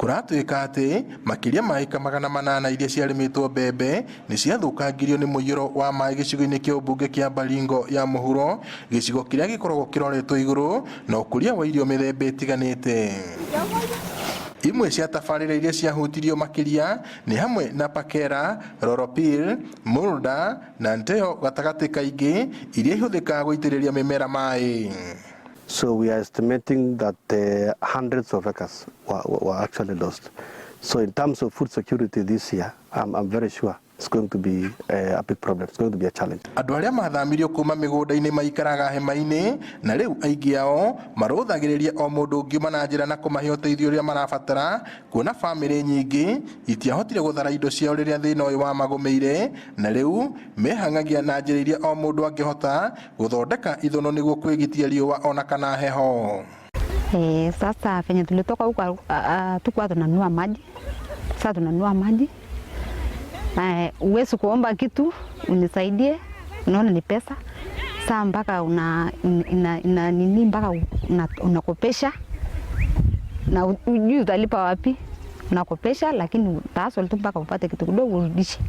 Kũratuĩka atĩ makĩria ma ĩka 800 iria ciarĩmĩtwo mbembe nĩ ciathũkangirio nĩ mũiyũro wa maĩ gĩcigo-inĩ kĩa ũmbunge kĩa Baringo ya mũhuro, gĩcigo kĩrĩa gĩkoragwo kĩroretwo igũrũ na ũkũria wa irio mĩthemba ĩtiganĩte. Imwe cia tabarĩra iria ciahutirio makĩria nĩ hamwe na Pakera, Loropil, Mulda na Nteo gatagatĩ kaingĩ iria ihũthĩkaga gũitĩrĩria mĩmera maĩ. So we are estimating that hundreds of acres were actually lost. So in terms of food security this year, I'm very sure it's going to be a big problem. It's going to be a challenge. Andũ arĩa mathamirio kuma mĩgũnda-inĩ maikaraga hema-inĩ na rĩu aingĩ ao marũthagĩrĩria o mũndũ ũngiuma na njĩra na kũmahe ũteithio ũrĩa marabatara, kuona bamĩrĩ nyingĩ itiahotire gũthara indo ciao rĩrĩa thĩna ũyũ wamagũmĩire, na rĩu mehang'agia na njĩra iria o mũndũ angĩhota gũthondeka ithũnũ nĩguo kwĩgitia riũa ona kana heho. Sasa venye tulitoka huko tukuwa tunanunua maji. Sasa tunanunua maji. Uwezi kuomba kitu unisaidie, unaona ni pesa. Sasa mpaka una, ina, ina, nini mpaka unakopesha na ujui utalipa wapi. Unakopesha lakini utaaswa tu mpaka upate kitu kidogo urudishe.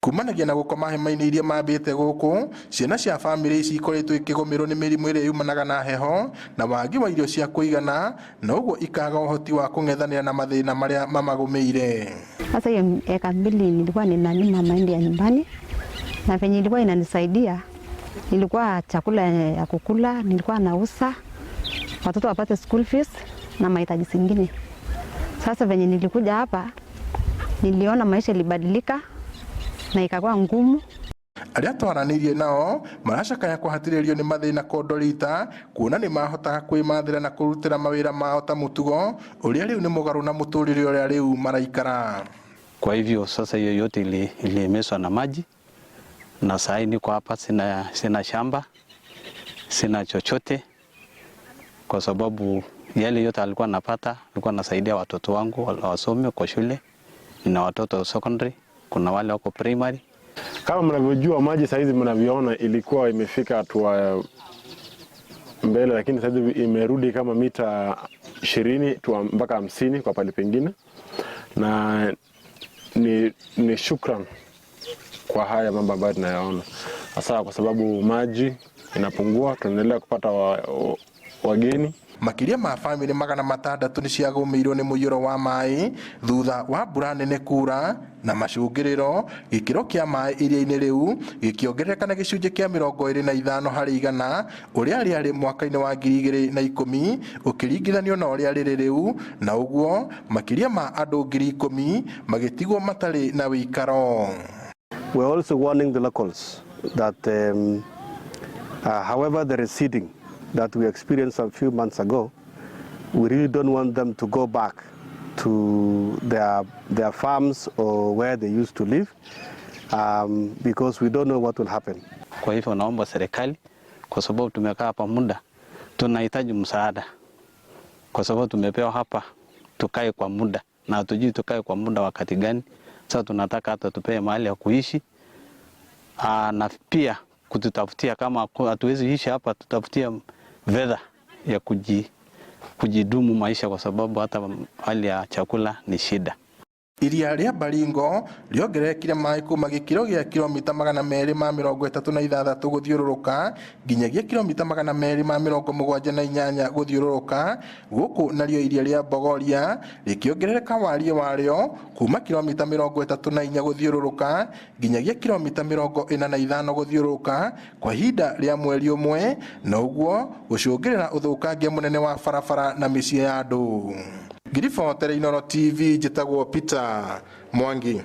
Kumanagia na gũkoma hema-inĩ iria mambĩte gũkũ, ciana cia bamĩrĩ ici ikoretwo ikĩgũmĩrwo nĩ mĩrimũ ĩrĩa yumanaga na heho na wagi wa irio cia kũigana, na ũguo ikaga ũhoti wa kũng'ethanĩra na mathĩna marĩa mamagũmĩire. Sasa hiyo eka 2 nilikuwa ninalima mahindi ya nyumbani, na venye ilikuwa inanisaidia, nilikuwa chakula ya kukula, nilikuwa nauza watoto wapate school fees na mahitaji zingine. Sasa venye nilikuja hapa niliona maisha ilibadilika na ikakuwa ngumu. Arĩa twaranĩirie nao maracakaya kũhatĩrĩrio nĩ mathĩna kondorita, kuona nĩ mahotaga kwĩmathĩra na kũrutĩra mawĩra mao ta mũtugo ũrĩa rĩu nĩ mũgarũ na mũtũrĩre ũrĩa rĩu maraikara. Kwa hivyo sasa hiyo yote iliemeswa na maji, na saa hii niko hapa, sina shamba, sina chochote, kwa sababu yale yote alikuwa napata, alikuwa nasaidia watoto wangu wasome kwa shule. Nina watoto secondary, kuna wale wako primary. Kama mnavyojua maji saizi mnavyoona ilikuwa imefika hatua mbele, lakini saizi imerudi kama mita 20 mpaka 50 kwa pale pengine, na ni shukran kwa haya mambo ambayo tunayaona hasa kwa sababu maji inapungua, tunaendelea kupata wageni. Makĩria ma bamĩrĩ 600 nĩ ciagũmĩirwo nĩ mũiyũro wa maĩ thutha wa mbura nene kura, na macũngĩrĩro gĩkĩro kĩa maĩ iria-inĩ rĩu gĩkĩongerereka na gĩcunjĩ kĩa 25 harĩ igana ũrĩa rĩarĩ mwaka-inĩ wa 2010 ũkĩringithanio na ũrĩa rĩrĩ rĩu, na ũguo makĩria ma andũ 10,000 magĩtigwo matarĩ na wĩikaro. We're also warning the locals that however the receding that we experienced a few months ago, we really don't want them to go back to their farms or where they used to live, because we don't know what will happen. Kwa hivyo naomba serikali, kwa sababu tumekaa hapa muda, tunahitaji msaada, kwa sababu tumepewa hapa tukae kwa muda na hatujui tukae kwa muda wakati gani. Sasa tunataka hata tupewe mahali ya kuishi, na pia kututafutia, kama hatuwezi ishi hapa, tutafutia fedha ya kujidumu maisha, kwa sababu hata hali ya chakula ni shida. Iria rĩa Baringo rĩongererekire maĩ kuma gĩkĩro gĩa kilomita 236 gũthiũrũrũka nginyagia kilomita 278 gũthiũrũrũka, gũkũ narĩo iria rĩa Bogoria rĩkĩongerereka wariĩ warĩo kuma kilomita 34 gũthiũrũrũka nginyagia kilomita 45 gũthiũrũrũka kwa ihinda rĩa mweri ũmwe, na ũguo gũcũngĩrĩra ũthũkangia mũnene wa barabara na mĩciĩ ya andũ. Ngiribotera Inooro TV, njĩtagwo Peter Mwangi.